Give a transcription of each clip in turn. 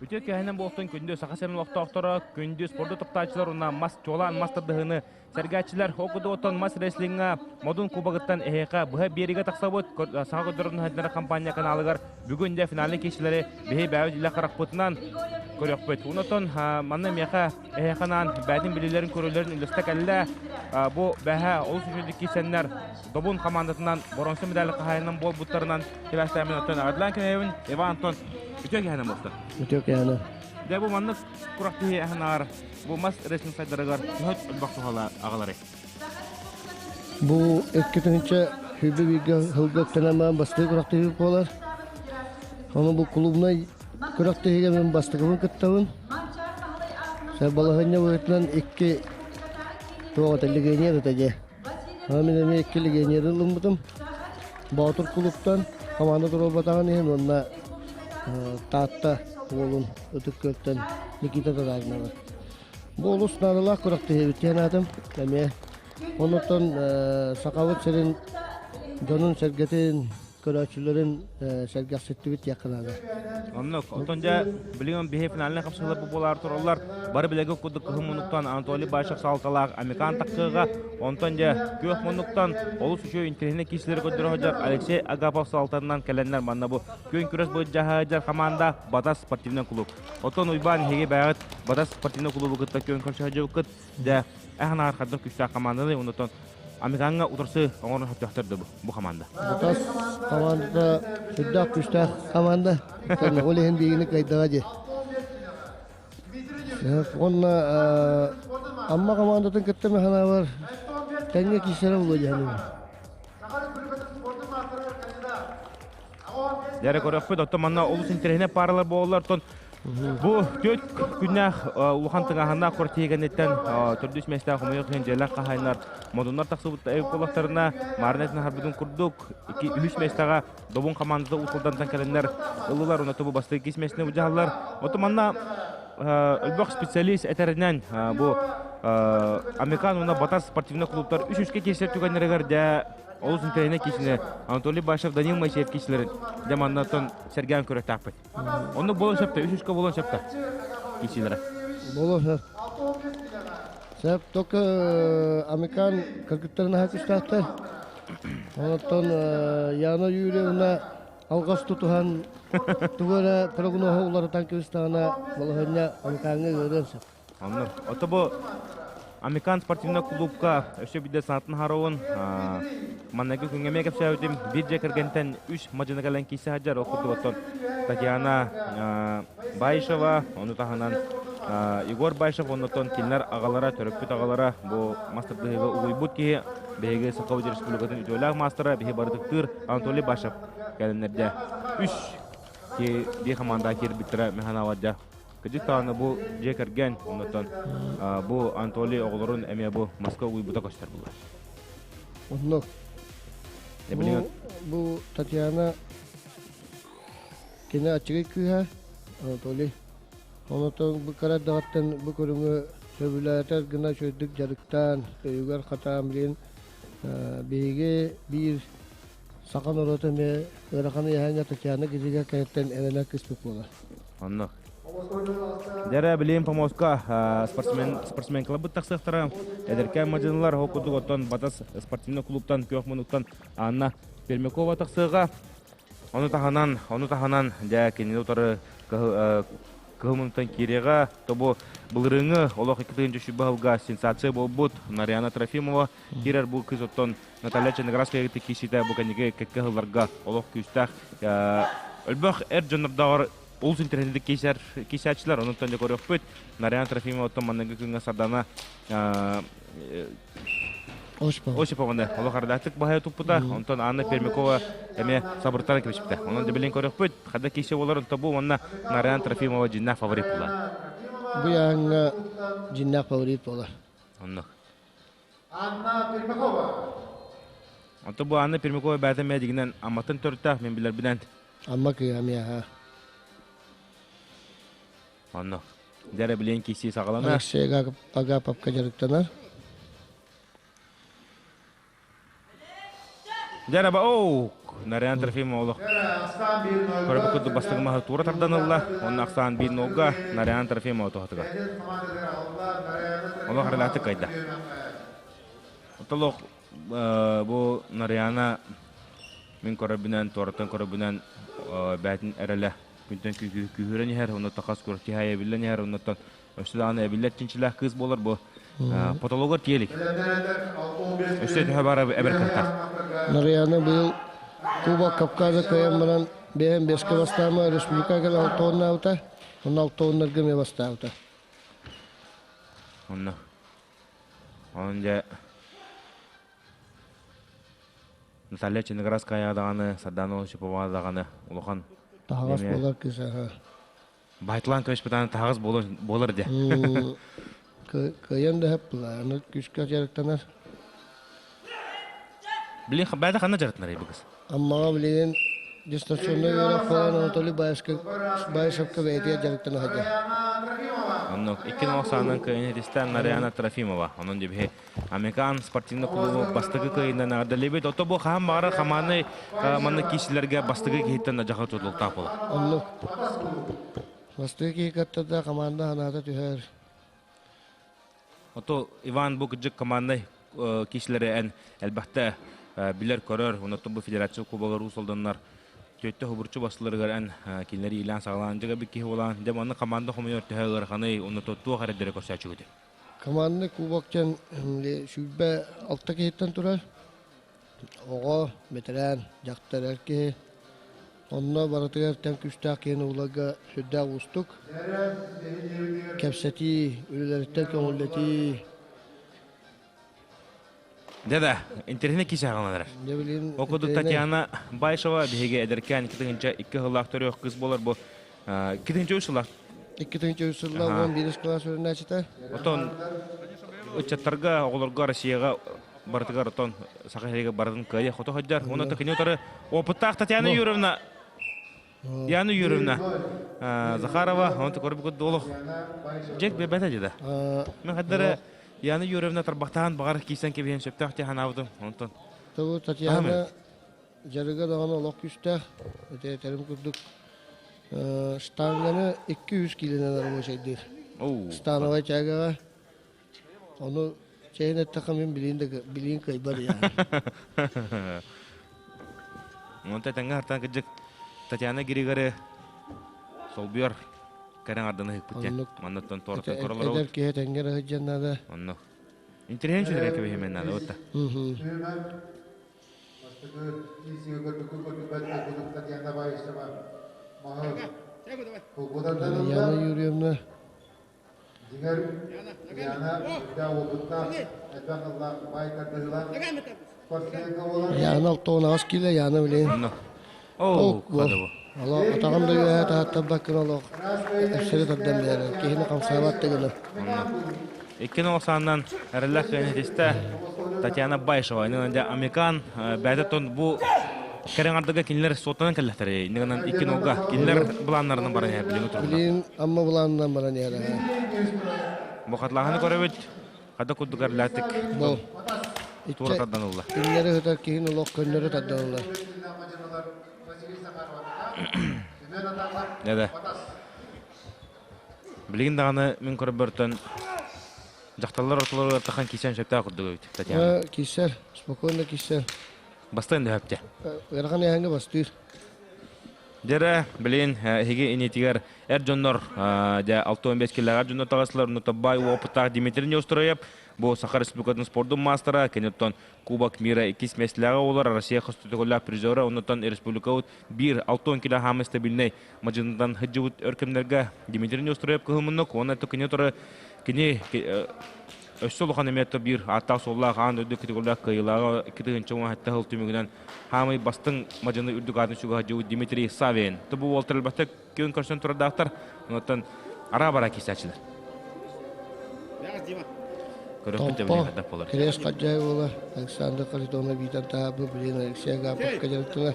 Үтүө кэһэнэн буолтун күндү Саха сирин олохтоохторо, күндү спорду таптааччылар уонна мас чуолаан мас тардыһыыны сэргээччилэр ол курдук оттон мас рестлиҥҥэ Модун кубогыттан эһиэхэ быһа биэриигэ тахсабыт Саха көрдөрөр һайдара компания каналыгар бүгүн дьэ финальнай киирсиилэри биһи бэйэбит илэ харахпытынан көрүөхпүт. Онтон манна миэхэ эһиэхэ анаан бэйэтин билиилэрин көрүүлэрин үллэстэ кэллэ. Бу бэһэ олус үчүгэйдик киирсэннэр Добун хамаандатынан боронсо медаль хаһаайынан буолбуттарынан сибээстээмин оттон Адлан Кенеевин, Иван Антон үтүө киһинэн буолта. Үтүө киһинэн. Дьэ бу маннык курах киһи аһынаар бу мас рестлинг сайдарыгар төһө элбэх туһала аҕаларый? Бу 2000 бииргэ сылга үктэнэн бастакы күрэхтэһии буолар. Ону бу клубнай күрэхтэһиигэ мин бастакыбын кыттабын. Балаһыанньа быһыытынан икки туох это легионер это дьэ. Мин эмиэ икки легионеры ылыммытым. Боотур кулууптан хамаанда туруорбатаҕын иһин уонна Таатта уолун Ытык Күөлтэн Никита Татаринова. Бу олус наадалаах күрэхтэһиибит диэн аатым эмиэ. Оннуттан Сахабыт сирин дьонун-сэргэтин көрөөччүлэрин сэргэхситтибит диэххэ наада. Оннук. Оттон дьэ, билигин биһи финальнай хапсыһыылар бу буолаар тураллар. Бары билэги курдук кыһын муннуктан Анатолий Башев саалталаах Амикан тахсыаҕа. Онтон дьэ, күөх муннуктан олус үчүгэй интэриэһинэй киирсиилэри көрдөрө сылдьар Алексей Агапов саалтатынан кэлэннэр манна бу күөн күрэс былдьаһа хамаанда Батас спортивнай клуб. Оттон Уйбаан эһиги бэйэҕит Батас спортивнай клубу кытта күөн көрсө сылдьыбыккыт. Дьэ, эһэн хайдах күүстээх хамаанданы онтон Америкаҥҥа утарсы оҥорон сөптөөхтөр да бу хамаанда? Батас хамаандата сүрдээх күүстээх хамаанда. Ол иһин биһигини кыайдаҕа дии. Уонна Амма хамаандатын кытта мин санаабар тэҥҥэ киирсэрэ буолуо дии саныыбын. Дьэрэ көрөхпүт, оттон манна олус интэриэһинэй пааралар буолаллар. Оттон бу түөрт күннээх улахан тыҥааһыннаах квартира кэнниттэн төрдүс миэстээх хомойуох иһин дьиэлээх хаһаайыннар модуннар тахсыбыт буоллахтарына Маарынатын аһарбытын курдук икки үһүс миэстэҕэ Добун хамаандата Уус-Алдантан кэлэннэр ыллылар уонна бу бастакы иккис миэстэни былдьаһаллар. Оттон манна элбэх специалист этэринэн бу Американ уонна Батар спортивнай клубтар үс үскэ киирсэр түгэннэригэр дьэ олус интэриэһинэй киисини Анатолий Башев, Данил Моисеев киисилэрин дьэ маннаттан сэргээн көрүөхтээхпит. Оннук буолуон сөп да, үс үскэ буолуон сөп да киисилэрэ. Буолуон сөп. Сөп, только Американ кыргыттарын аһа күстээхтэр. Онтон Яна Юрьевна алҕас тутуһан тугу эрэ прогноһу уларытан кыбыстаҕына балаһыанньа Америкаҥҥа ыарыан сөп. Оннук. Ото бу Американ спортивнай клубка өссө биирдэ санаатын харовун манныгы күҥҥэ эмиэ кэпсээбитим. Биир дьиэ кэргэнтэн үс мадьыны кэлэн киирсэ сылдьар. Ол курдук оттон Татьяна Баишева, ону таһынан Егор Баишев, оннуттан кинилэр аҕалара, төрөппүт аҕалара бу мас тардыһыыга угуйбут киһи, биһиги Сахабыт Республикатын үтүөлээх маастара, биһи барытыктыыр Анатолий Башев кэлэннэрдэ. Үс ки хамаандаҕа киирбиттэрэ Миханавадьа Кырдьык даҕаны бу дьиэ кэргэн, оннуттан бу Анатолий оҕолорун эмиэ бу маска угуйбута көстөр буолар. Оннук. Бу, бу Татьяна кини аччыгый кыыһа Анатолий. Онотон бу кыра эрдэҕиттэн бу көрүҥү сөбүлээтэр гына үчүгэйдик дьарыктаан, өйүгэр хатаан билигин биһиги биир саха норуота эмиэ ыарахан ыйааһыҥҥа Татьяна Гизига кэнниттэн эрэнэр кыыспыт буолар. Оннук. Дьэрэ билигин помостка спортсмен спортсменкаларбыт тахсыахтара. Эдэркээн мадьынылар ол курдук оттон Батас спортивный клубтан күөх мунуктан Анна Пермякова тахсыаҕа. Ону таһынан, ону таһынан дьэ кинини утары кыһыл мунуктан киириэҕэ. То бу былырыыҥҥы олох 2 сүүрбэ сылга сенсация буолбут Нарьяна Трофимова киирэр бу кыыс оттон Наталья Черноградская киирсиитэ бу кэнники кэккэ сылларга олох күүстээх өлбөх эр дьоннордооҕор олус интэриэһинэйдик киирсэр киирсээччилэр онуттан дьэ көрүөхпүт Нарьяна Трофимова оттон манныгы күҥҥэ Сардана Осипованы олох ардаахтык баһайа туппута онтон Анна Пермякова эмиэ сабыртан кэбиспитэ онон дьэ билин көрүөхпүт хада киирсэ буоларын тобу уонна Нарьяна Трофимова дьиннээх фаворит буолар бу яһаҥҥа дьиннээх фаворит буолар оннук Анна Пермякова. Онто бу Анна Пермякова бэйэтэ эмиэ дигинэн Амматтан төрүттээх мин билэрбинэн. Амма кыыһа эмиэ Онно. Дьэрэ билиэн киирсии саҕаланар. Алексей Агаповка дьарыктанар. Дьэрэ ба оу! Нарян Трофимова олох көрбүт курдук бастакы маһы тура тардан ылла. Онно ахсаан биир нолга Нарян Трофимова туһатыгар. Олох арылаатык кайда. Отолох бу Нарьяна мин көрөрбүнэн, туораттан көрөрбүнэн бээтин эрэлэ күнтэн күүһүрэн иһэр, оннуттан хас күрэхтэһэ эбиллэн иһэр, оннуттан өссө даҕаны эбиллэр чинчилээх кыыс буолар бу потологар тиэлик. Өссө төһө бара эбэр кыахтаах. Нарьяна быйыл Кубок Кавказа кыайан баран бэйэм бэскэ бастаама республика кэлэ алтооннаабыта, онно алтооннарга эмиэ бастаабыта. Онно Онон дьэ Наталья Чиноградская даҕаны, Сардана Осипова даҕаны улахан таһаҕас буолар кыыс аха. Байтылаан көспүтааны таһаҕас буолар дьэ. Кыайан да хөп аны күүскэ дьарыктанар. Билин бэйдэ ханна дьарыктанар бу кыз? Аммаҕа билигин дистанционнай үөрэх буолан Анатолий Баишевка бэйэтигэр дьарыктана сылдьар. Оннук икки саанан кыайын иһитистэн Нарьяна Трофимова. Онон дебиһи Американ спортивный клубу бастакы кыайынан эҕэрдэлиибит. Ото бу хаһан баҕарар хамааннай манна киисилэргэ бастакы киһиттэн дьаха тутулуктаах буолар. Оннук. Бастакы киһи кытта да команда санаата түһэр. Ото Иван бу кыдьык команднай киисилэри эн элбэхтэ билэр-көрөр, оннуттан бу федерация кубогар уус алданнар түөттэ хубурчу басыларыгар эн кинилэри иилээн саҕалаан дьыга бик киһи буолаан дьэ манна команда хомуйар төһө ыараханый онно туох эрэддэрэ көрсөөччүгүтүй? Командный кубок диэн 26 киһиттэн турар. Оҕо, бэтэрээн, дьахтар, эр киһи. Онно барытыгар тэҥ күүстээх киһини буларга сүрдээх уустук. Кэпсэтии, үлэлэриттэн көҥүллэтии. Да-да, интэриэһинэй киһи саҕаланар. Ол курдук Татьяна Байшева биһиги эдэркээн 2002 сыллаах төрүөх кыыс буолар бу 2003 сыллаах 2003 сыллаах 11 кылаас үөрэнээччитэ. Отон ыччаттарга, оҕолорго Россияҕа барытыгар отон Саха сиригэр барытын кыайа хото сылдьар. Уонна кини утары опыттаах Татьяна Юрьевна Яна Юрьевна Захарова, онто көрбүкүт долох Джек бэбэтэ деді. Мен хаддары Яна Юрьевна тарбахтаан бағар кисэн кебиһен сөптөөх те ханаабытым. Онтон. Тобу Татьяна дьарыга даҕаны олох күүстээх. Ити этэрим курдук штанганы 200 киилэнэн рабочайдыыр. Становай тягаҕа Ону чэйин эттэххэ мин билиин да билиин кыайбар я. Онто тэҥҥэ хартан кырдьык Татьяна Григоры солбуйар кэрэн арданы ыһыкпыт диэн. Маннаттан туораттан королору. Эдэр киһи тэҥҥэ сылдьан наада. Онно. Интэриэһин сүрэ кэбиһимэн наада отта. Яна Юрьевна Дьиҥэр, Яна үрдээх уопуттаах, элбэх ыллаах баай тардыһыылаах спортсменка буолар. Яна алтуонаҕас киилэ, Яна билигин Оо, хадабы. Ало атаҕын да үөһэ таһаттарбаккын олох өссө тардан биэрэр. Киһини хамсаабат да гына. Икки сааннан эрэллээх кыанитистэ Татьяна Байшева. Иннинэн Американ бэйэтэ бу кэрэ ардыга кинилэр суоттанан кэллэхтэрэ. Иннинэн икки нолга кинилэр былааннарынан баран иһэр билиҥи турунна. Билигин Амма былаанынан баран иһэр. Бу хатлааһыны көрөбүт. Хада курдук эрлээтик. Бу. Туора тардан ылла. Кинилэри ыытар киһин олох көннөрү тардан ылла. Да-да. Билигин даҕаны мин көрбөртөн дьахталлар ортолоругар тахан киирсэн сөптөөх курдук эбит Татьяна. Киирсэр, спокойно киирсэр. Бастыан да сөптө. Ыарахан эһэҥҥэ бастыыр. Дьэрэ, билин эһиги инитигэр эр дьоннор дьэ 65 килэҕэр дьоннор таҕыстылар, онно баай уопуттаах Дмитрий Неустроев бу Саха Республикатын спордун маастара, киниттэн Кубок мира иккис миэстэлээҕэ буолар, Россия хостутугулаах призера, оннуттан республикабыт биир 60 кило хаамы стабильнай мадьынытан сылдьыбыт өр кэмнэргэ Дмитрий Неустроев кыһыл муннук уонна кини туры кини өссө улахан эмиэ биир ааттаах-суоллаах аан дойду категориялаах кыайыылааҕа 2017 сыл түмүгүнэн хаамый бастыҥ мадьыны үрдүк аатын сүгэ сылдьыбыт Дмитрий Савин. Бу уолтар элбэхтик күөн көрсөн турардаахтар. Онтон ара-бара киисээччилэр. Томпо, Крест Хаджай уола Александр Харитонов биитэн таһаарбы билин Алексей Агаповка дьарыктанар.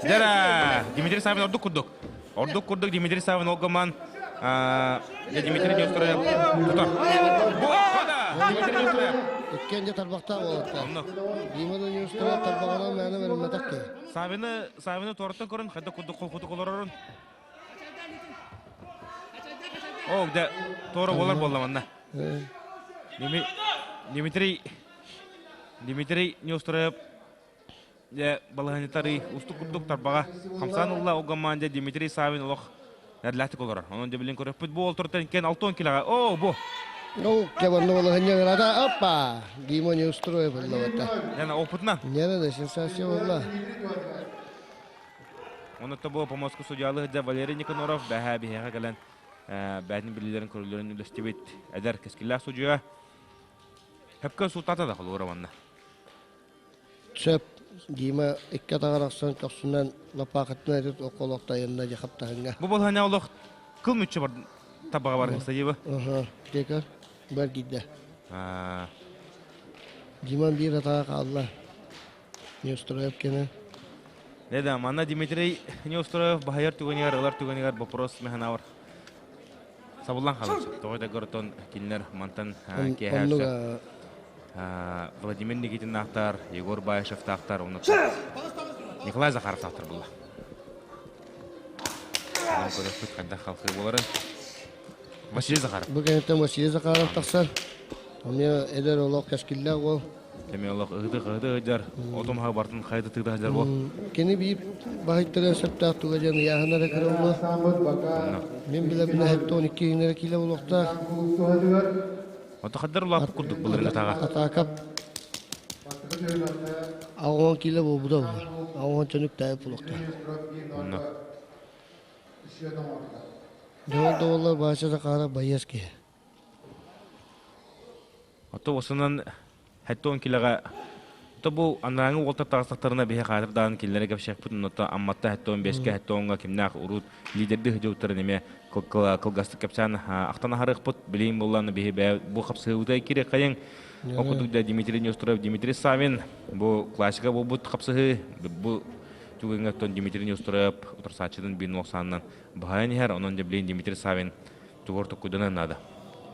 Дьара! Дмитрий Савин ордук курдук. Ордук курдук Дмитрий Савин олгоман Дмитрий Неустроев тутар. Дмитрий Неустроев. Иккиэн дьэ тарбахтаах уолаттар. Оннук. Дима да Неустроев тарбаҕынан мээнэ бэриммэтэх киһи. Савины, Савины туораттан көрөн, хайда курдук холкутук олорорун. О, где туора болар болла манна. Дмитрий Дмитрий Неустроев дьэ балаһанньытарый устук курдук тарбаҕа хамсаан ылла ол команда Дмитрий Савин олох нэрлээхтик олорор. Онон дьэ билин көрөппүт бу олтортон кен алтон килэҕэ. О, бу. Ну, кебанны балаһанньа града, опа! Дима Неустроев ыллабата. Яна опытынан. Нера да сенсация болла. Онно бу Поморскай судьялы сылдьар Валерий Никаноров бэһээ биһиэхэ кэлэн бэйэтин билиилэрин көрүүлэрин үллэстибит эдэр кэскиллээх судьуйа. Хөпкө сууттаата да холуора манна. Сөп. Дима икки атаҕар ахсан көхсүнэн лапаахытынан этит околох тайынна дьэ хаптаһыҥҥа. Бу болһаня олох кыл мүччү бар табаҕа бар садьыба. Аха, тека бар киирдэ. Диман биир атаҕа хаалла. Неустроев кэнэ. Да, манна Дмитрий Неустроев баһайар түгэнигэр, ылар түгэнигэр вопрос мэханавар сабыллан хаалар. Тоҕо да көртон кинилэр мантан киэһэ Владимир Никитиннаахтар, Егор Баишевтаахтар, онно Николай Захаровтаахтар булла. Көрөкпүт хайдах халқы боларын. Василий Захаров. Бу кэнниттэн Василий Захаров тахсар. Эмиэ эдэр олох кэскиллээх уол. Эмиэ олох ыһыты-ыһыты сылдьар, отум аһа бартын хайыты тыыта сылдьар буол. Кини биир баһыйтарыан сөптөөх туга диэн ыйааһына эрэ кыра буолуо. Мин билэбинэ 72 иҥнэрэ киилэ буолуохтаах. Ото хаддар улааппыт курдук былырыҥҥы атаҕа. Атаакап 60 киилэ буолбута буолар. 60 чөнүк таайып буолуохтаах. Онно. Дьол да буоллар Вася Захаров байыас киһи. Ото осунан 70 килоҕа то бу анарааҥы уолтар таҕыстахтарына биһи хаатыр даҕаны кинилэри кэпсиэхпит онно Амматта 75-кэ 70-ҥа кимнээх уруут лидердии сылдьыбыттарын эмиэ кылгастык кэпсээн ахтан аһарыахпыт. Билигин буоллаҕына биһи бэйэ бу хапсыһыыбыта кириэххэйиҥ. Ол курдук да Дмитрий Неустроев, Дмитрий Савин бу классика буолбут хапсыһыы бу түгэҥҥэ оттон Дмитрий Неустроев утарсааччытын биир нуохсаанынан баһайан иһэр. Онон дьэ билигин Дмитрий Савин тугар токкуйданыан наада.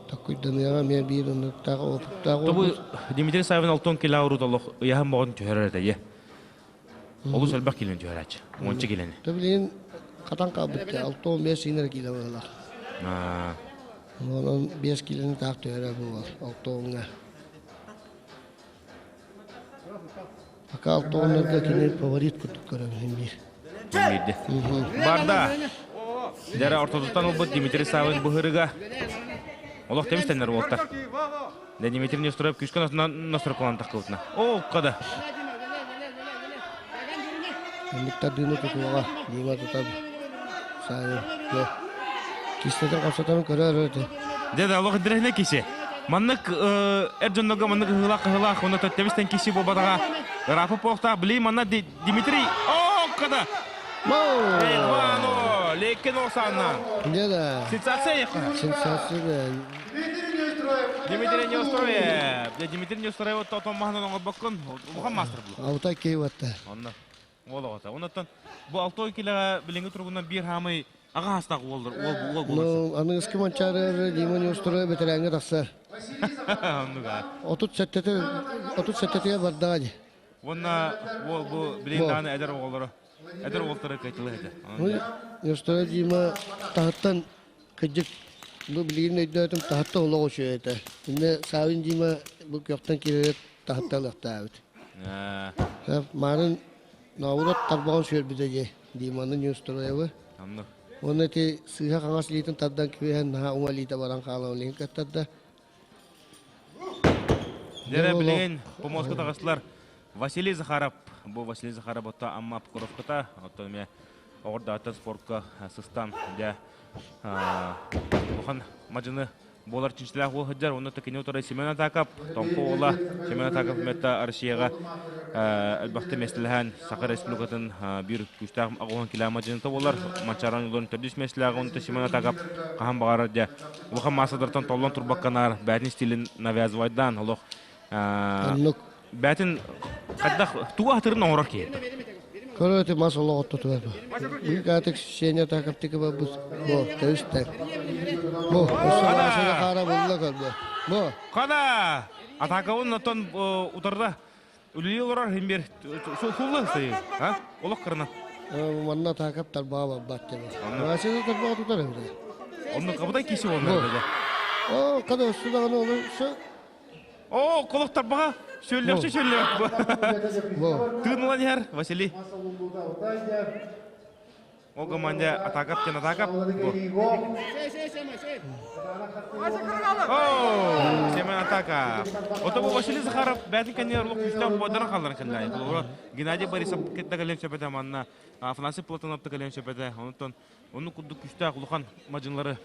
Токкуйданыаҕа эмиэ биир оннуктаах опыттаах Тобу Дмитрий Савин алтон килаа урут олох ыйаһын боҕун түһэрэр этэ Олус элбэх килени түһэрээччи. Уонча килени. То билигин хатан хаалбыт 65 сиинэр киилэ быһылаах. Онон 5 килени таах түһэрэ буолар алтоҥҥа. Пока алтоҥнарга кини фаворит курдук көрөбүн биир. Биирди. Барда. Дьара ортотуттан ылбыт Дмитрий Савин быһырыга. Олох темистеннер уолтар. Да Дмитрий Нестеров күүскэ настройкалан тахкыбытына. О, када. Оннуктардыыны тутуоҕа, Дима тутар. Савин. Кистэтин хапсатарын көрөр этэ. Дьэ да олох интэриэһинэй киси. Маннык эр дьоннорго маннык ыһыылаах ыһыылаах уонна төттөбүстэн киси буолбатаҕа ыраапы буолуохтаах. Били манна Дмитрий о када Ивано Лекин Оксана. Дьэ да. Сенсация ехала. Сенсация да. Дмитрий Неустроев. Дьэ Дмитрий Неустроев отон маһынан оҥорбоккун улахан маастар буолла. Алтай киһи Онно. Уол оҕото. Оннуттан бу алтой килэҕэ билиҥҥи туругунан биир хаамай аҕа хастаах уоллар уол уол буолар. Ну, аныгыскы Манчаары Дима Неустроев бэтэрээнгэ тахсар. Оннуга. 37 37-тигэр бардаҕа дии. Уонна уол бу билигин даҕаны эдэр оҕолоро эдэр уолтары кайтылы этэ. Неустроев Дима таһыттан кырдьык бу билигин өйдөөтүм таһыттан олох үчүгэй этэ. Иннэ Савин Дима бу көхтөн киирэрэ таһыттан ылыахтаабыт. Маарын Наурат тарбаҕын сүөрбүтэ дии Диманы Неустроевы. Уонна ити сыыһа хаҥас илиитин тардан кэбиһэн наһаа уҥа илиитэ баран хаалан илиһин кыттарда. Дьэрэ билигин помоска таҕыстылар Василий Захаров. Бу Василий Захаров отто Амма Покровката, оттон эмиэ оҕордааттан спортка сыстан дьэ улахан мадьыны буолар чинчилээх уол сылдьар. Онно кини утары Семен Атаков, Томпо уола Семен Атаков мэтта Россияҕа элбэхтэ миэстэлэһэн Саха Республикатын биир күүстээх аҕуһан килэ мадьыныта буолар. Манчааран улуун төрдүс миэстэлээх онто Семен Атаков хаһан баҕарар дьэ улахан маастардартан толлон турбакканаар бээтин стилин навязывайдаан олох Оннук. бээтин хайдах тугу аһатырын оҥорор киһи. Көрөөтү мас олох оттотугар бу. Быыкаатык Сеня Такаптыка барбыт. Бу, тэбистэр. Бу, өссө Васяны хаара булла көрбө. Бу. Кана! Атакабын оттон утарда үлэлии олорор химбир сулла сыйы. А? Олох кырына. Манна Такап тарбаға барбат деп. Васяны тарбаға тутар эбит. Онну кабытай киси оннар беде. О, када өссө даҕаны олу О, колох тарбаға сөйлөкчү сөйлөк. Тыын иһэр Василий. Ол команда атакап тен атакап. О, Семен атака. Ото бу Василий Захаров бәтин кәнер лук күстәк бодарын халларын кәнләй. Геннадий Борисов кетте кәлем сөпәтә манна. Афанасий Платонов та кәлем сөпәтә. Онтон оны кудду күстәк улухан мажынлары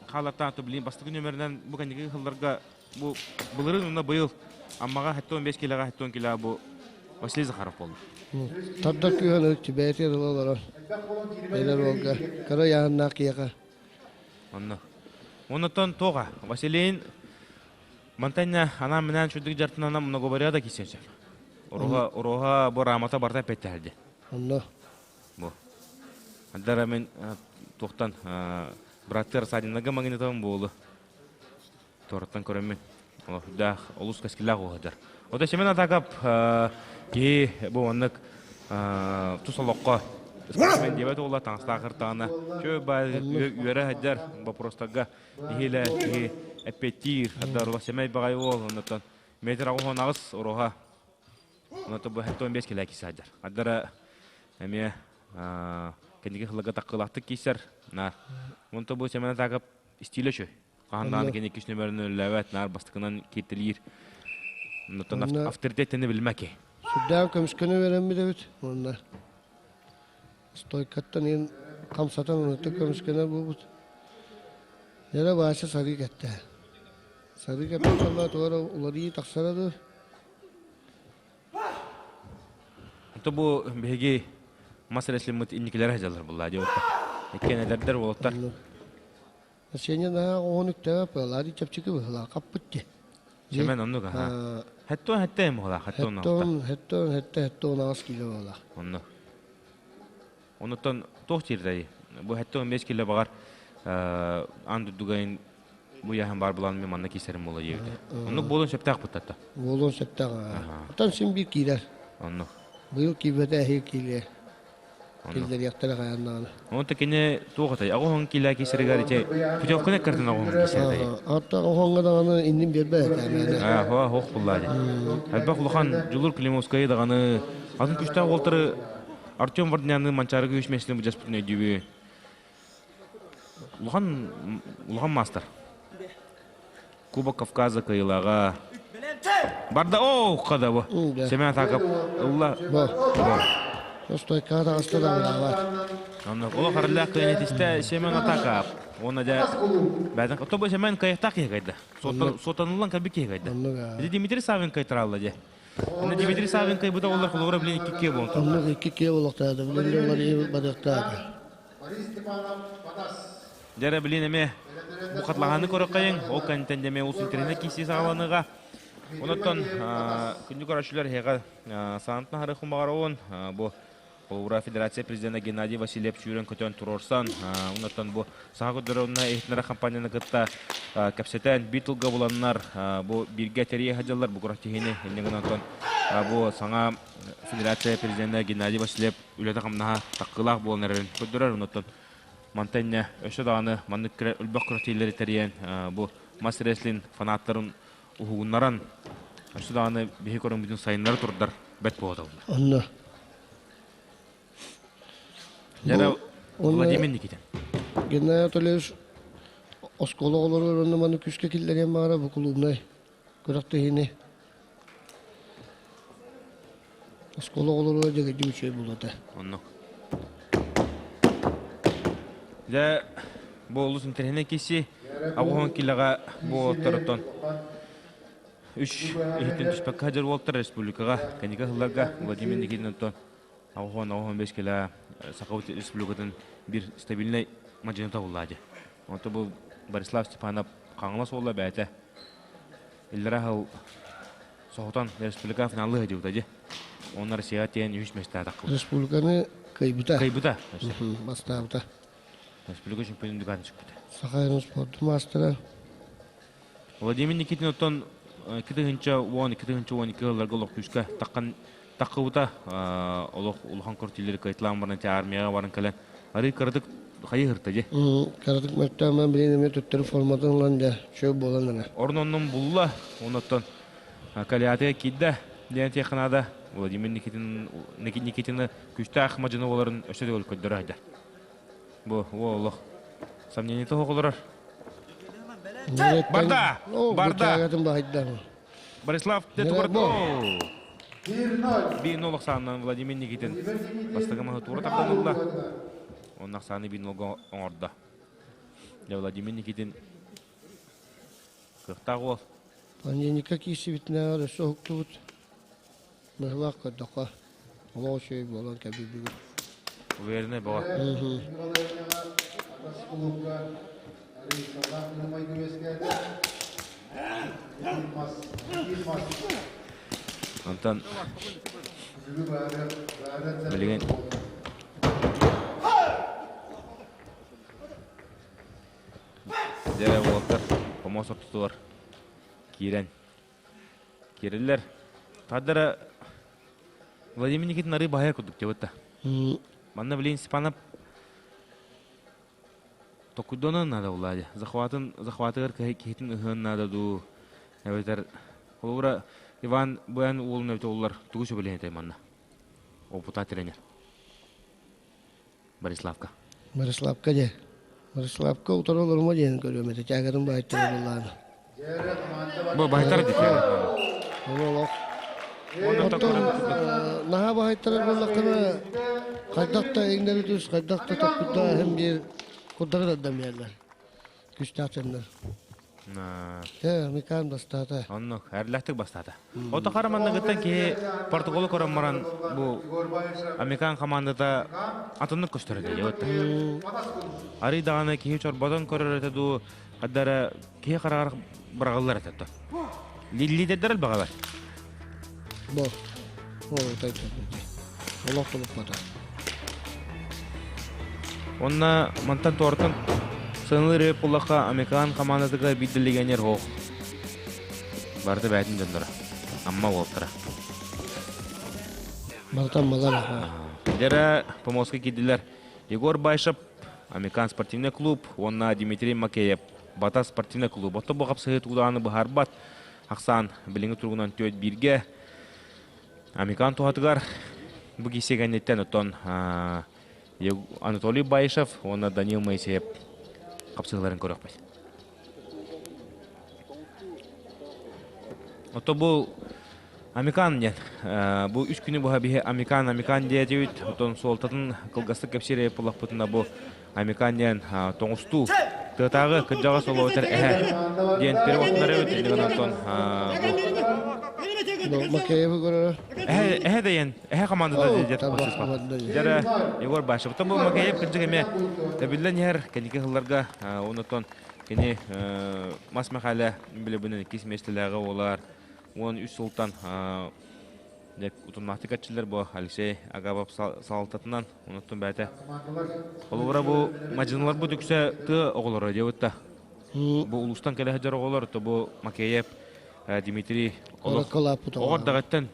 халаттан билин бастыкы нөмеринен бу кэнники сылларга бу былырыын уонна быйыл Аммаҕа 75 килоҕа 70 кило бу Василий Захаров буолла. Тардар күүһэн өлүкчү бэйэтигэр ыла олорор. Эдэр уолга кыра ыйааһыннаах киһиэхэ. Онно. Оннуттан туоҕа Василийин мантанна анаан-минээн чудик дьартынан многоборье киирсэн сөп. Уруһа уруһа бу рамата барыта эппэттэһэрди. Онно. Бу. Андара мен туохтан быраттар Садинага магнитон буолу. Торттан көрөммүн. Олохдаах олус кэскиллээх уоһадар. Ото Семен Атакап киһи бу оннук тус олоххо спортсмен диэбэт уола таҥастаах ыртаҕына чөө баа үөрэ сылдьар вопростарга иһилэ киһи эппиэттиир хаддар сэмэй баҕай уол оннуттан метр 88 уруһа Онон бу 75 килэ киисаадьар. Аддара эмиэ кэнники сылларга таккылаахтык киисэр. Наар. Онто бу Семен Атаков стилэ үчүгэй. Хаһан даҕаны кини иккис нөмерин өллөөбөт, наар бастакынан кииртэлиир. Оннуттан авторитеттени билмэки. Сүрдээх көмүскөнө үөрэммит эбит. Уонна стойкаттан иһин хамсатан оннуттан көмүскөнөр буолбут. Эрэ Вася сарыы кэттэ. Сарыы кэппит буолла туора уларыйыы тахсара дуу? Онто бу биһиги мас рестлиммыт инникилэр сылдьаллар булла диэбиттэр. Иккиэн эдэрдэр уолаттар. Сеня наһаа оҕон үктэбэ пыалари чэпчэки быһылаа хаппыт ди. Семен оннук аха. Хеттон хетте эм буолаа хеттон Хеттон хеттон хетте хеттон аҕыс кило буолаа. Онно. Онуттан туох диирдэй? Бу 75 кило баҕар аан дойдуга бу яһан баар булан мен манна киисэрим буола диэбитэ. Оннук буолуон сөптөөх буттатта. Буолуон сөптөөх. Оттон син биир киирэр. Оннук. Быйыл киирбэтэ эһиил киириэ. Киллэриэхтэрэ хайаннаҕына. Онто кини туох атай? Аҕыс кило киисэригэр ити путевканы кыртын аҕыс киисэртэй. Отто оҕоҥҥо даҕаны иннин биэрбэт этэ. Аа, хоох буллаа дии. Элбэх улахан Дьулур Климовскайы даҕаны атын күстээх уолтары Артем Вардняны Манчаарыга үс миэстэни былдьаспытын өйдүүбүн. Улахан, улахан маастар. Кубок Кавказа кыайыылааҕа. Барда, оо, хада бу. Семен Атаков ылла. Бу. Стойкаҕа таҕыста да быраабат. Онно олох арыллаах кыайан этистэ Семен Атаков. Уонна дьэ бэйэтин тобу Семен кыайыахтаах киһи кайда. Суотаныллан кэлбит киһи кайда. Ити Дмитрий Савин кайтаралла дьэ. Инна Дмитрий Савин кайбыта олар холобура билин икки киэ буолан турда. Оннук икки киэ буолуохтаата. Билин олар барыахтаата. Дьэрэ билин эмэ бу хатлаһаны көрөккайын, ол кэнтэн деме ус интернет киси саҕаланыга. Онотон күндү көрөөччүлэр эһиэхэ саантан хары хумаҕараун бу Холобура Федерация президента Геннадий Васильев сүүрэн-көтөн туруорсан, оннуттан бу Саха көрдөрөр иһитиннэрэр компанияны кытта кэпсэтэн, биир тылга буланнар, бу бииргэ тэрийэ сылдьаллар бу күрэхтэһиини. Инньэ гынан бу саҥа Федерация президента Геннадий Васильев үлэтэ-хамнаһа таккыылаах буолан эрэрин көрдөрөр. Оннуттан мантан инньэ өссө даҕаны маннык элбэх күрэхтэһиилэри тэрийэн, бу мас рестлинг фанаттарын уһугуннаран, өссө даҕаны биһи көрөҥмүтүн сайыннара турдар бэрт буолуо. Онно Дьэ, Владимир Никитин. Геннадий Анатольевич оскуола оҕолоругар онно маны күүскэ киллэриэн баҕара бу клубнай күрэхтэһиини оскуола оҕолоругар дьэгэдьи үчүгэй буолуо Оннук. Дьэ, бу олус интэриэһинэй киси 80 килоҕа бу оттороттон Үс иһиттэн түспэккэ сылдьар уолаттар республикаҕа кэнники сылларга Владимир Никитин оттон 80-85 килэ Саха Республикатын биир стабильнай мадьыната буллаа дии. Онто бу Борислав Степанов Хаҥалас уола бэйэтэ иллэрэ сыл соһутан республика финаллыы сылдьыбыта дии. Онно Россияҕа тиийэн үһүс миэстэҕэ таххыбыт. Республиканы кыайбыта. Кыайбыта. Бастаабыта. Республика чемпионун дүкаатын сүкпүтэ. Саха сирин спордун маастара. Владимир Никитин оттон 2010 2012 сылларга олох күүскэ таххан таххыбыта олох улахан кортилери кыайтылаан баран армияҕа баран кэлэн арыы кыратык хайы хырта же. Кыратык мөлтөөн билин эмиэ төттөрү форматын ылан дьэ чөл буолан эрэ. Орун оннун булла, оннуттан Калиатыга киирдэ диэн этиэххэ наада. Владимир Никитин Никитины күүстээх мадьыны буоларын өссө төгүл көрдөрө сылдьар. Бу олох сомнениета суох олорор. Барда! Барда! Борислав Тетугурдо! 1-0 оксаанынан Владимир Никитин бастакы маһы туора тардан ылла. Онно Оксана 1-0 оҥордо. Владимир Никитин Кыахтаах уол. Понедельникка киирсибитинээҕэр өссө уһуктубут. Быһылаах көрдөххө, олох үчүгэй буолан кэлбит Уверенный бөҕө. Онтон билигин Дьэ, уолаттар хомуос ортотугар киирэн киирэллэр. Тардара Владимир Никитин арыы баһайа курдук дьабытта. Манна билин Степанов токуйдонон наада булла Захватын захватыгар киһитин ыһыан наада дуу эбэтэр холобура Иван Буян уолун эбитэ уллар тугу сөбүлээн этэй манна опыта тренер Бориславка. Бориславка дьэ. Бориславка утары олорума диэн көрүөм этэ. Чаагатын баайтара буллааны. Бу баайтара дии. Ол олох. Оттон наһаа баайтарар буоллаххына хайдах да иҥнэри түс, хайдах да топпуттаа иһин биир курдары тардан биэрэллэр. Күстээх дьоннор. Э, Микаан бастаата. Оннук, эрлэхтик бастаата. Ото хара манныгыттан киһи Португалы көрөн баран бу Американ командата атыннык көстөр этэ диэбит. Арый даҕаны киһи чорботон көрөр этэ дуу, хаддара киһи хараҕар быраҕыллар этэ то. Лидердер элбэҕэ Бо. Ол Олох тулуппата. Онна мантан туортан сыаналыыр буоллахха Американ командатыгар биир да легионер суох. Барыта бэйэтин дьонноро. Амма уолтара. Барыта аммалар. Дьэрэ Поморскай киирдилэр. Егор Байшев, Американ спортивный клуб уонна Дмитрий Макеев, Бата спортивный клуб. Отто бу хапсыһыы туудааны быһаарбат. Ахсаан билиҥҥи туругунан түөрт бииргэ Американ туһатыгар бу киирсии кэнниттэн оттон Анатолий Баишев уонна Данил Моисеев хапсыһыыларын көрүөхпүт. Ото бу Амикан диэн. Бу үс күнү быһа биһи Амикан, Амикан диэтибит. Оттон суолтатын кылгастык кэпсиир буоллахпытына бу Амикан диэн тоҥустуу тыатааҕы кырдьаҕас олоотер эһэ диэн переводтар эбит. Иннигэн оттон бу Макеевы көрөрө. Эһэ эһэ дэйэн эһэ командада диэт Дьэрэ Егор Башев. Оттон бу Макеев кырдьык эмиэ тэбиллэн иһэр кэнники сылларга оннуттан кини Мас Михайле билебинен иккис миэстэлээҕи буолар 13 сылтан утумнаахтык эрчиллэр бу Алексей Агапов салалтатынан онуттан бэйэтэ холобура бу мадьынылар бу үксэ тыа оҕолоро диэбит бу улуустан кэлэ сылдьар оҕолор то бу Макеев Дмитрий оҕор даҕаттан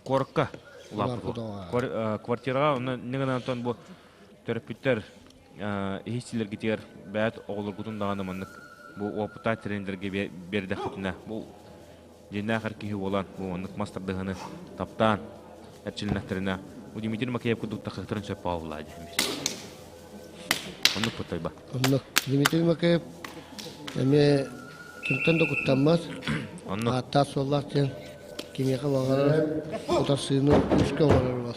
куоракка улааппыт квартираҕа онно ньыгынан бу төрөппүттэр иһиссилэргитигэр бэйэт оҕолоргутун даҕаны маннык бу уопутаах тренердэргэ биэрдэххитинэ бу дьиҥнээх эр киһи буолан бу маннык мас тардыһыны таптаан эрчилиннэхтэринэ бу Дмитрий Макеев курдук тахсыахтарын сөп буолла диэн Оннук куттайба. Оннук. Дмитрий Макеев эмиэ кимтэн да куттаммат. Оннук. Ааттаах суоллаах диэн кимиэхэ баҕарар утарсыыны күүскэ оҥорор уол.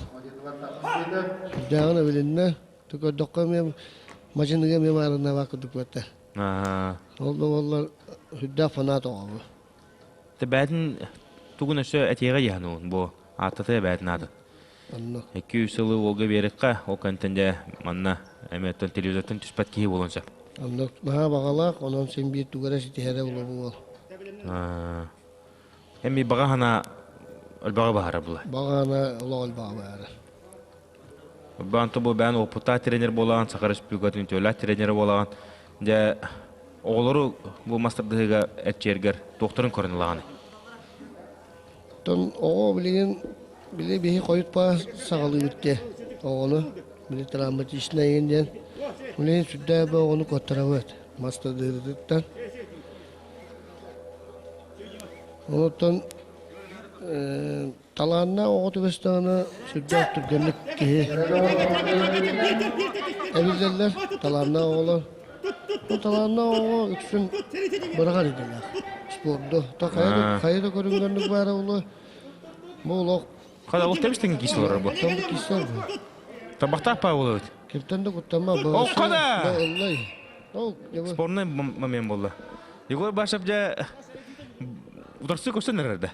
Сүрдээҕин эбилиннэ. Көрдөххө эмиэ мадьыныга эмиэ маарыннаабат курдук буолта. Ол да буоллар сүрдээх фанат оҕобу. Бээтин тугун өссө этиэҕэ дьаһануун бу ааттатыа бээтин аатын. Онно. 200 сылы уолга биэрэххэ, ол кэнтэн дьэ манна эмиэ телевизортан түспэт киһи буолуон сөп. Онно наһаа баҕалаах, онон син биир тугу эрэ ситиһэрэ буолуо. Эми баҕа санаа. Өлбөҕө баһара була. Бағана олох өлбөҕө баһара. Баанта бу бээн опыттаах тренер буолаҕын, Саха Республикатын үтүөлээх тренерэ буолаҕын. Дьэ, оҕолору бу мастардыһыыга эрчийэргэр туохтарын көрөн ылаҕыный? Оттон оҕо билигин били биһи хойут баа саҕалыыбыт диэ оҕону били травматичнай игин диэн билигин сүрдээх бу оҕону куоттарабыт мастардыһыытыттан. Онуттан Талааннаах оҕо түбэстэҕинэ сүрдээх түргэнник киһи эбиллэллэр. Талааннаах оҕолор. Бу талааннаах оҕо үксүн быраҕар идэлээх. Спорду. Та хайа да, хайа да көрүҥнэрник баара буолуо. Бу олох Хада ол тэбистиҥ киис олорор бу. Там киисэр бу. Табахтаах Павлович. Киртэн да куттанма. Ол хада! Ыллай. Ол Спорный момент буолла. Егор Башев дьэ утарсы көрсөн эрэр да.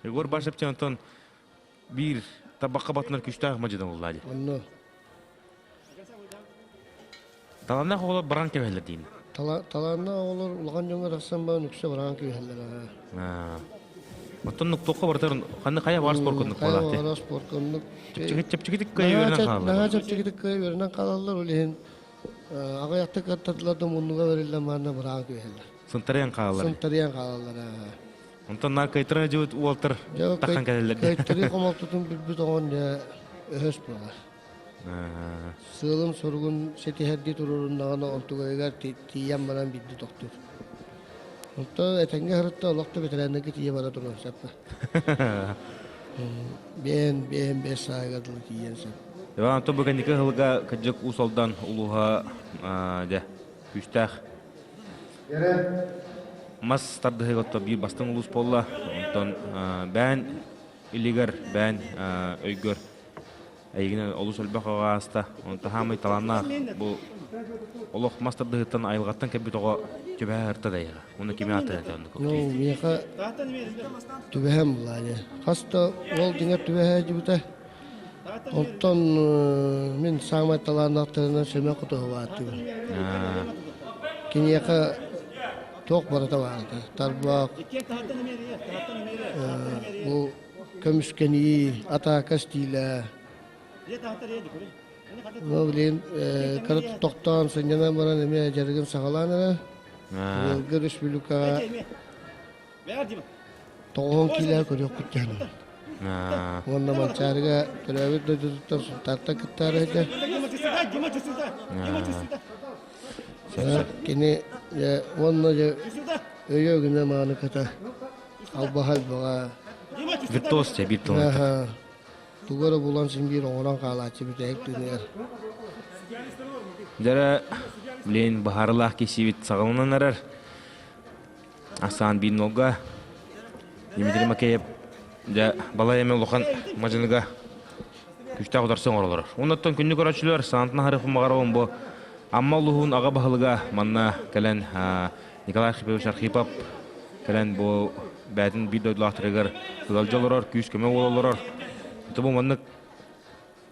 Егор Башев онтон биир табакка батынар күстээх мадьыдан уллаа дии. Онно. Талааннаах оҕолор баран кэбиһэллэр диин. Талааннаах оҕолор улахан дьоҥҥо тахсан баран үксэ баран кэбиһэллэр. Оттон нуктуохха барытар ханны хайа бар спорт коннук буолаат. Хайа бар спорт коннук. Чэпчэкитик кыайа үөрэнэн хаалаллар. Наһаа чэпчэкитик кыайа үөрэнэн хаалаллар. Ол иһин аҕыйахтык кыттардылар да муннуга бэриллэн манна баран кэбиһэллэр. Сынтарыйан хаалаллар. Сынтарыйан хаалаллар. Онтон наар кыайтара дьыбыт уолтар таххан кэлэллэр. Кыайтарыы хомолтотун билбит оҕон дьэ өһөс буолар. Сыалын соругун ситиһэрдии туруоруннаҕына онтугайыгар тиийэн баран биирдэ тохтуур. Онтон этэҥҥэ сырытта олох да бэтэрээннэргэ тиийэ бара туруон сөп. Биэн, биэн, биэс сааһыгар дылы тиийэн сөп. Иван, онтон бу кэнники сылга кырдьык Уус Алдан улууһа дьэ күүстээх мас тардыһыыга отто биир бастыҥ улуус буолла. Онтон бээн илигэр, бээн өйгөр эйигин олус элбэх оҕо ааста. Онтон хаамай талааннаах бу олох мас тардыһыттан айылҕаттан кэлбит оҕо түбэһэ ырта да эйиэхэ. Уонна кими ааттан этэ оннук? Ну, миэхэ түбэһэм булаа Хас да уол дьиҥэр түбэһэ дьибитэ. Оттон мин саамай талааннаахтарынан Семен Хотуһубааттыыбын. Киниэхэ туох барыта баарда. Тарбах, бу көмүскэнии, атаака стилэ. Ну, блин, кыра тохтоон сынньанан баран эмиэ дьарыгын саҕалаан эрэ. Быйылгы республикаҕа Тоҕуһун киилэһэ көрүөхпүт диэн. Уонна Манчаарыга төрөөбүт дойдутуттан Сунтаартан кыттаары этэ. Кини уонна дьэ өйө гына мааныката албаһа элбэҕэ. Виртуоз дьэ биир тылынан. Тугу эрэ булан син биир оҥорон хаалааччы бүтэһик түнүгэр. Дьэ блин баһарылаах кисиибит саҕаланан эрэр. Асан биир Дмитрий Макеев дьэ балай эмэ улахан мадьыныга күстээх утарсы оҥороллор. Оннуттан күннү көрөөччүлэр саантан аһары хумаҕарабын бу Амма улууһун аҕа баһылыга манна кэлэн Николай Архипович Архипов кэлэн бу бээтин биир дойдулаахтарыгар ыалдьа олорор, күүс-көмө буола олорор. Бу маннык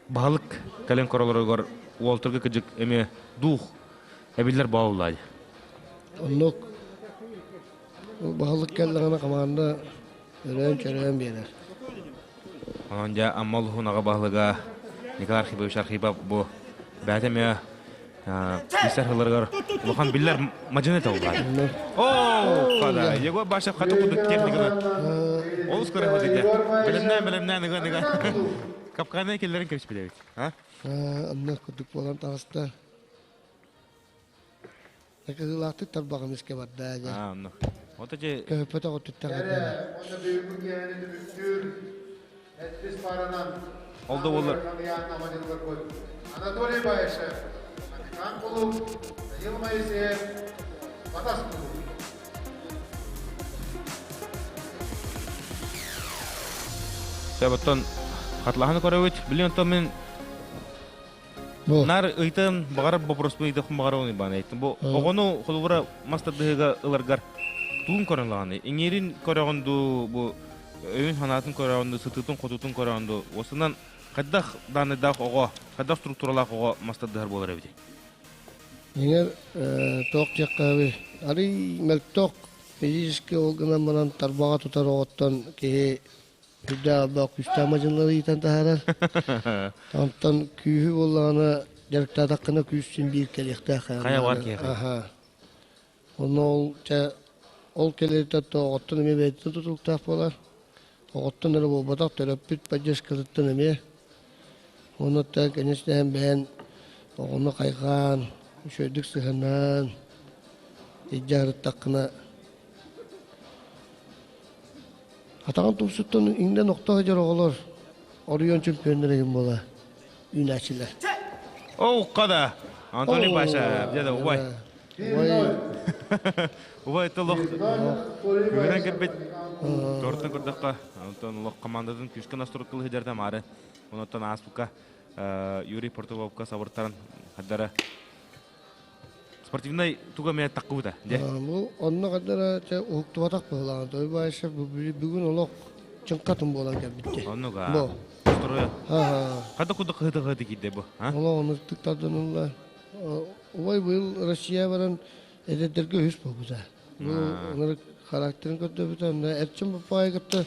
баһылык кэлэн көрөлөрүгэр уолтарга кыдьык эмиэ дух эбиллэр бооллай. Оннук баһылык кэллэҕинэ хамаанда өрөөн-чөрөөн биэрэр. Онон дьэ Амма улууһун аҕа баһылыга Николай Архипович Архипов бу бэйэтэ эмиэ бисер сылларыгар улахан биллэр мадьыны толлар. О, хада, Егор Башев хата курдук техниканы олус көрө ити. Бэлэмнээн бэлэмнээн ыган ыган. Капканай келлерин кэбиспит эбит. А? Онно курдук буолан таҕыста. Кыһыылаахтык тарбаҕым искэ барда дьэ. А, онно. Ото же Көһүппэтэх өттүттэн Эрэ, уонна бүгүҥҥү киэһэни түмүктүүр эттис пааранан Ол да буоллар. Анатолий Баишев, Капитан кулууп, Данил Моисеев, Батас кулууп. Сөп, хатлаһаны көрөбүт. Билин оттон мин Наар ыйтан баҕарар боппуруоспун ыйдахпын баҕарабын Уйбаан айттым. Бу оҕону холобура мас тардыһыыга ыларгар туун көрөн ылаҕыный? Иҥиирин көрөҕүн дуу, бу өйүн санаатын көрөҕүн дуу, сытыытын-хотуутун көрөҕүн дуу? Уосунан хайдах даанайдаах оҕо, хайдах структуралаах оҕо мас тардыһар буолар эбитий? Иҥэр туох диэххэ арый мөлтөх физически ол гынан баран тарбаҕа тутар оҕоттон киһи Үрдээх албаах күүстээх мадьынылары иитэн таһаарар. Онтон күүһү буоллаҕына дьарыктаатаххына күүс син биир кэлиэхтээх. Хайа бар киһиэхэ. Аха. Онно ол чэ ол кэлэритэ оҕоттон эмиэ бэйэтиттэн тутулуктаах буолар. Оҕоттон эрэ буолбатах, төрөппүт поддержкатыттан эмиэ. Уонна конечно бэйэн оҕону хайҕаан, үчүгэйдик сыһыаннаан илдьэ сырыттаххына атаҕын тумсуттан иҥнэн охто сылдьар оҕолор оройуон чемпионнара иһин буола үүнээччилэр. Оукка да! Антоний Паша, где-то убай. Убай. Убай это лох күгүрэн кэлбит. Тортан көрдөххө, онтон лох командатын күүскэ настройкалы сылдьар маары. Онтон ааспыкка Юрий Португовка сабыртаран хаддара спортивнай туга эмэ таққыбыта. Бу онно хаддара уһуктубатах быһылаан. Той Баишев бүгүн олох чыҥкатын буолан кэлбитте. Оннуга. Бу. Строй. Хада куда кыһыты кыһыты киирдэ бу. Олох ону тыктардынылла. Убай быйыл Россия баран эдэрдэргэ үһүс буолбута. Бу ынырык характерын көрдөбүтэ. Онно Эрчим Папаайы кытта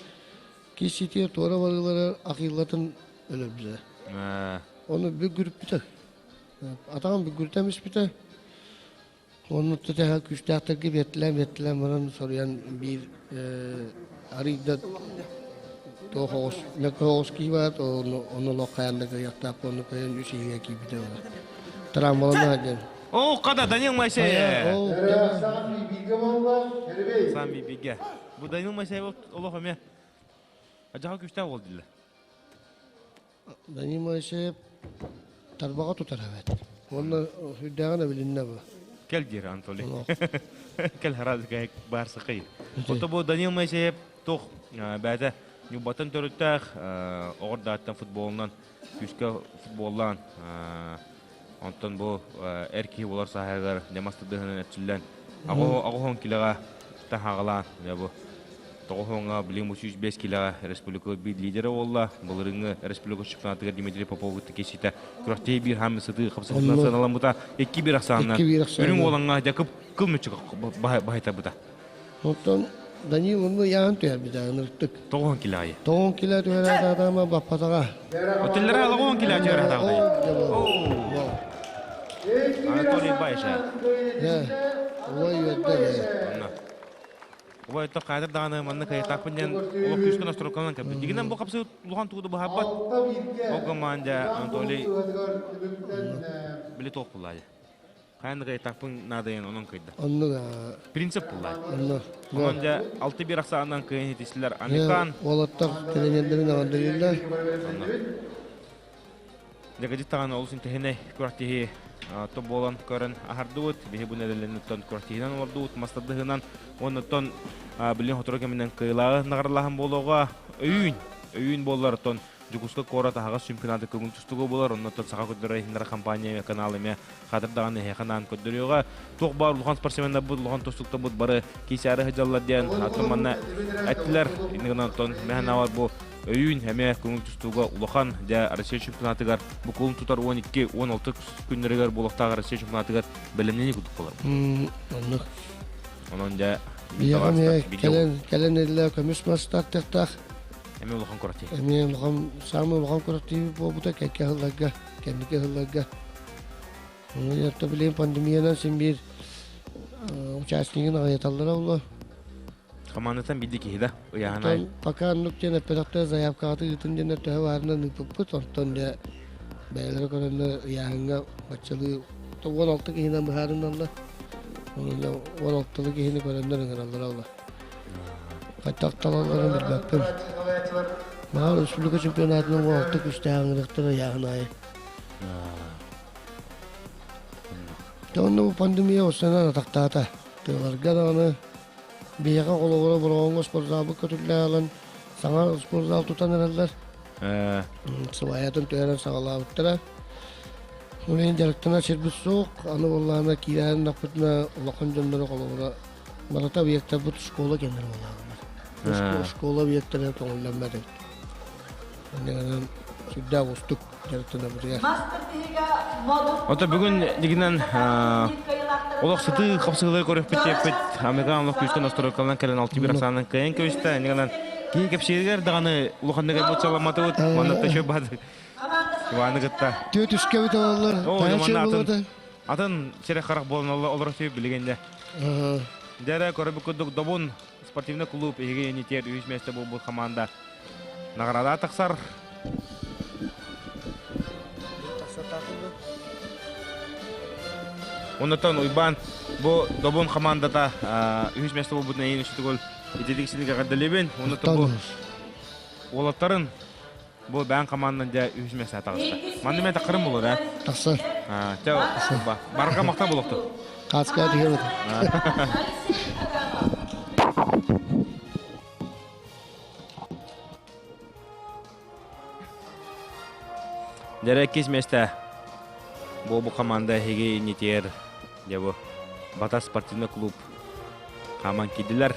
киирсиитигэр туора барыылары акыйлатын өлөрбүтэ. Ону бүгүрүппүтэ. Атаҕын бүгүрүтэн испитэ. Онно тэһэ күүстээхтэргэ биэртилээн биэртилээн баран соруйан биир арыйда туох оҕус мөккө оҕус киибэт ону ону олох хайаан да кыайыахтаах онну кыайан үс иһигэ киирбитэ травмалана диэн. О, када Данил Моисеев. Сам биге болла, Сам биге. Бу Данил Моисеев олох эмиэ ажаха күстээх уол диллэр. Данил Моисеев тарбаҕа тутар эбээт. Уонна сүрдээҕин эбилиннэ бу. Кэл диир Анатолий. Кэл харазыкай баар сыкый. Ото бу Данил Моисеев туох бэйэтэ Ньурбаттан төрүттээх оҕордааттан футболунан күүскэ футболлаан онтон бу эр киһи буолар сааһыгар дьамас тыдыһынан эрчиллэн аҕоһон килэҕэ таһаҕалаан бу тоҕоһуоҥҥа билигин бу 105 килэҕэ республика биир лидерэ буолла. Былырыыҥҥы республика чемпионатыгар Дмитрий Попов кытта киирсиитэ күрэхтэһии биир хаамыы сытыы хапсыһыытынан сыаналаммыта. 2-1 ахсаанынан үрүҥ уолаҥҥа дьэ кыл мүччү баһайтарбыта. Оттон Данил онно яан түһэрбитэ ынырыктык. Тоҕуһун килэ Тоҕуһун килэ түһэрэ баппатаҕа. Отеллere алаҕуон килэ түһэрэ Анатолий Байша. Ой, үөрдэ. Убай то каадыр даҕаны манна кыайтаахпын диэн олох күүскэ настройкаланан кэлбит. Дигинэн бу хапсыы улахан тугу да быһаарбат. Ол команда Анатолий били туох буллаа. Хайан да кыайтаахпын наадайан онон кыйда. Оннук Принцип буллаа. Онно. Онон дьэ 6-1 ахсаанынан кыайан хитистилэр Американ. Уолаттар тренердэрин аҕандырыыллар. Дьагадьыт таҕаны олус интэһинэй күрэхтэһии то буолан көрөн аһардыбыт. Биһи бу нэдэлэннэттэн күрэхтэһиинэн олордубут, мастардыһынан уоннаттан билин хотору кэминэн кыайылааҕы наҕаралаһан буолуоҕа. Өйүүн, өйүүн буоллар оттон Дьокуускай куорат аһаҕас чемпионаты көҥүл тустууга буолар, оннуттан саха көрдөрөр иһиннэрэ компания канал эмиэ хатыр даҕаны эһиэхэ анаан көрдөрүөҕэ. Туох баар улахан спортсменнарбыт, улахан тустууктарбыт бары киисээри сылдьаллар диэн атын манна эттилэр. Иннигинэн оттон мэһэн бу Өйүүн эмиэ көҥүл тустууга улахан дьэ Россия чемпионатыгар бу кулун тутар 12-16 күннэригэр буолуохтаах Россия чемпионатыгар бэлэмнэнии курдук буолар. Оннук. Онон дьэ Биһиэхэ кэлэн кэлэн эрэлэ көмүс мас тартыахтаах. Эмиэ улахан куратыы. Эмиэ улахан саамай улахан куратыы буолбута кэккэ сылларга, кэнники сылларга. Ону билигин пандемиянан син биир участнигын аҕыйаталлара буолуо. Хамаандаттан биирдэ киһи да ыйааһын Пока оннук диэн эппэтэхтэр заявкаҕыты ыытын диэннэр төһө баарынан ыыппыппыт. Онтон дьэ бэйэлэрэ көрөннөр ыйааһыҥҥа баччалыы 16 киһинэн быһаарыналлар. Онон 16 киһини көрөннөр ыҥыраллар алла. Хайдах талалларын билбэппин. Маар республика чемпионатынан 16 күстээх ыҥырыктар ыйааһын аайы. Онно бу пандемия устанан атахтаата. Тыаларга даҕаны биһиэхэ холобура Бороҕоҥҥо спортзалбыт көтүллэ ылан саҥа спортзал тутан эрэллэр. Сыбаайатын түһэрэн саҕалаабыттара. Ол иһин дьарыктанар сирбит суох. Аны буоллаҕына киирээһин ынахпытына улахан дьонноро холобура барыта объектарбыт школа кэннэр буолааллар. Школа объектара көҥүллэммэт эбит. Иннинэн сүрдээх уустук дьарыктанабытыгар. Ото бүгүн дигинэн олох сытыы хапсыһыылары көрүөхпүт диэппит. Американ олох күүстэн осторокалынан кэлэн 6-1 ахсаанынан кыайан көстө. Иннинэн Киһи кэпсииригэр даҕаны улаханнык эмоцияламматыбыт. Манна төчө бад Иваны кытта. Түө түскэбит олаллар. Оо, манна атын атын сире харах буолан олорор сүй билигин де. Дәрә көрөбү курдук Добун спортивный клуб иһиги енитер үһүс месте буолбут команда награда тахсар. Оннотон Уйбаан бу Добун командата үһүс месте буолбутун эйин үчүтүгөл итидик синигэ гадалибин. Оннотон бу уолаттарын бу бээн командан дьэ үһүс месте таҕыста. Манны мен тақырым болор, ә? Тахсар. Чэ, барга мақта болуқту. Кацка түһэбит. Дьэрэ иккис миэстэ бу бу команда эһиги иннитигэр дьэ бу Батас спортивный клуб хааман киирдилэр.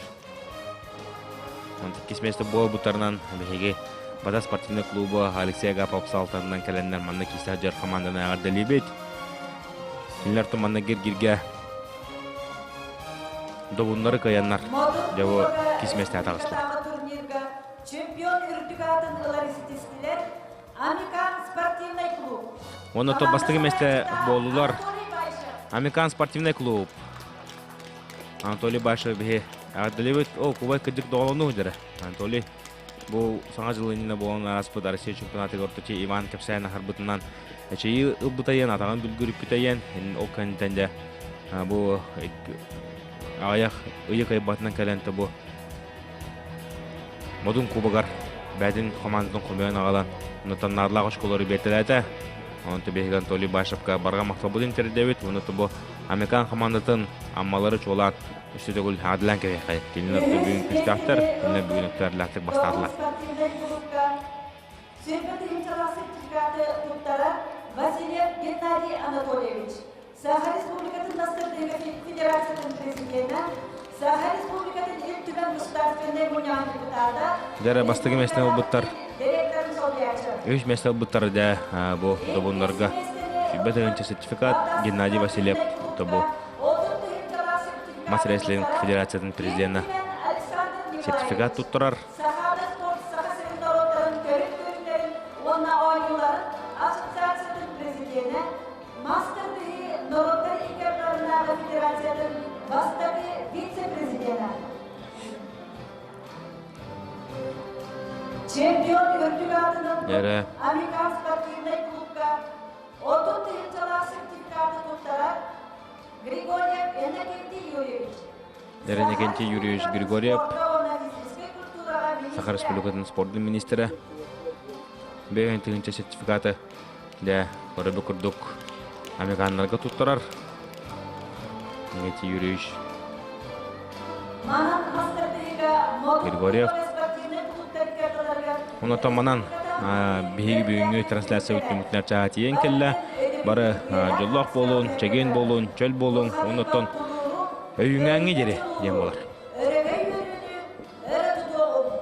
Иккис миэстэ буолбуттарынан биһиги Батас спортивный клубу Алексей Агапов салтарынан кэлэннэр манна киирсэ сылдьар команданы эҕэрдэлиибит. Кинилэр манна гиргиргэ добуннары кыайаннар дьэ бу иккис миэстэҕэ таҕыстылар. Чемпион үрдүк аатын ылар ситистилэр Амикан спортивный клуб. Уонна то бастакы миэстэ буоллулар Амикан спортивный клуб. Анатолий Башев биһи эҕэрдэлиибит. О, кубай кырдьык доҕолонуу дьэрэ. Анатолий бу саҥа дьыл иннинэ буолан ааспыт Россия чемпионатыгар орточи Иван кэпсээн аһарбытынан эчэйии ылбытайын, атаҕын бүлгүрүппүтэйэн, ол кэнниттэн дьэ бу аҕыйах ыйы кыайбатынан кэлэн бу Модун кубогар бэйэтин командатын хомуйан аҕалан, онтон наадалаах очколору биэртэлээтэ. Онон биһиги Анатолий Башевка барҕа махталбытын тиэрдэбит. Уонна бу Американ командатын Аммалары чуолаан өссө төгүл аадылаан кэбиһиэххэ. Кинилэр бүгүн күүстээхтэр, кинилэр бүгүн өттүлээхтик бастаатылар. Сүүрбэ тыһыынчалаах сертификаты туттарар Васильев Геннадий Анатольевич. Саха Республикатын Настырдыыга Федерациятын президенэ, Саха Республикатын Ил Түмэн Государственнай Мунньаҕын депутата, Дьэ бастакы миэстэни ылбыттар. директорын солбуйааччы. Үс миэстэ ылбыттар дэ бу добуннарга 120 тыһыынча сертификат Геннадий Васильев бу мас рестлинг федерациятын президенэ сертификат туттарар. Сахаада спорт Саха сирин норуоттарын төрүт көрүҥнэрин уонна оонньууларын ассоциациятын президенэ, Мастер тыһыы норуоттар икки ардыларынааҕы федерациятын бастакы вице-президенэ. Чемпион үрдүк аатын ылбыт Эрэ. Американ спортивнай клубка 30 тыһыынчалаах сертификаты туттарар Григорьев Иннокентий Юрьевич. Иннокентий Юрьевич Григорьев, Саха Республикатын спордун министрэ, бэйэн тыһыынча сертификаты Дьэ, көрөбү курдук американнарга туттарар. Дмитрий Юрьевич Григорьев. Онотон манан биһиги бүгүҥҥү трансляция түмүктэр чааһа тиийэн кэллэ. Бары дьоллоох буолун, чэгиэн буолун, чөл буолуҥ, оннуттан өйүҥээҥҥи диэри диэн буолар. Өрөгөй үөрүүнү өрө тутуоҕуҥ!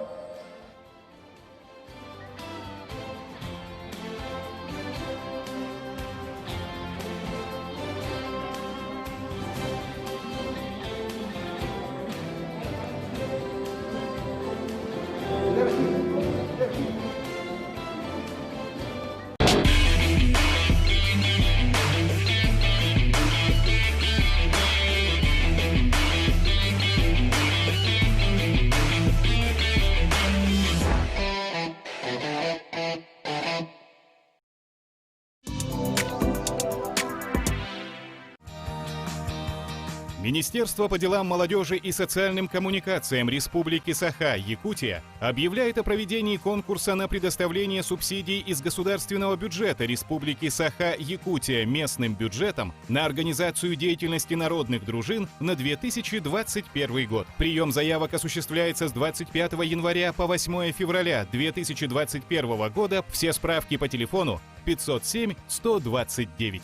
Министерство по делам молодежи и социальным коммуникациям Республики Саха, Якутия, объявляет о проведении конкурса на предоставление субсидий из государственного бюджета Республики Саха, Якутия местным бюджетом на организацию деятельности народных дружин на 2021 год. Прием заявок осуществляется с 25 января по 8 февраля 2021 года. Все справки по телефону 507 129.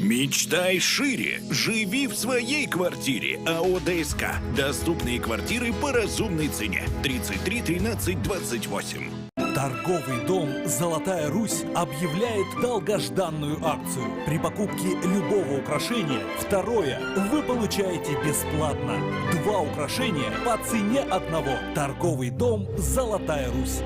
Мечтай шире. Живи в своей квартире. АО ДСК. Доступные квартиры по разумной цене. 33 13 28. Торговый дом «Золотая Русь» объявляет долгожданную акцию. При покупке любого украшения второе вы получаете бесплатно. Два украшения по цене одного. Торговый дом «Золотая Русь».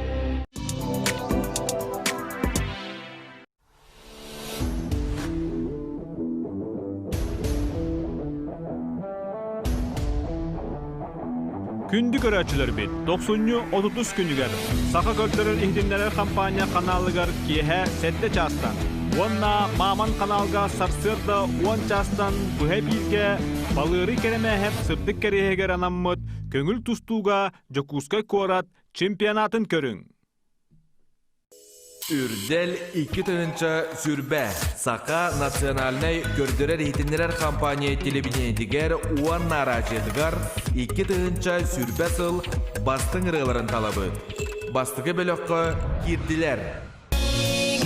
Күндү көрөөччүлэрбит, тохсунньу 30 күнүгэр Саха көрдөрөр иһитиннэрэр хампаанньа ханаалыгар киэһэ 7 чаастан уонна Мааман ханаалга сарсыарда 10 чаастан быһа бииргэ Балыырый Кэрэмээһэп сырдык кэриэһигэр анаммыт көҥүл тустууга Дьокуускай куорат чемпионатын көрүҥ! Үрдэл 2020 Саха национальнай көрдөрөр-иһитиннэрэр компания телевидениетигэр уонна араадьыйатыгар 2020 сыл бастыҥ ырыаларын талабыт. Бастакы бөлөххө киирдилэр.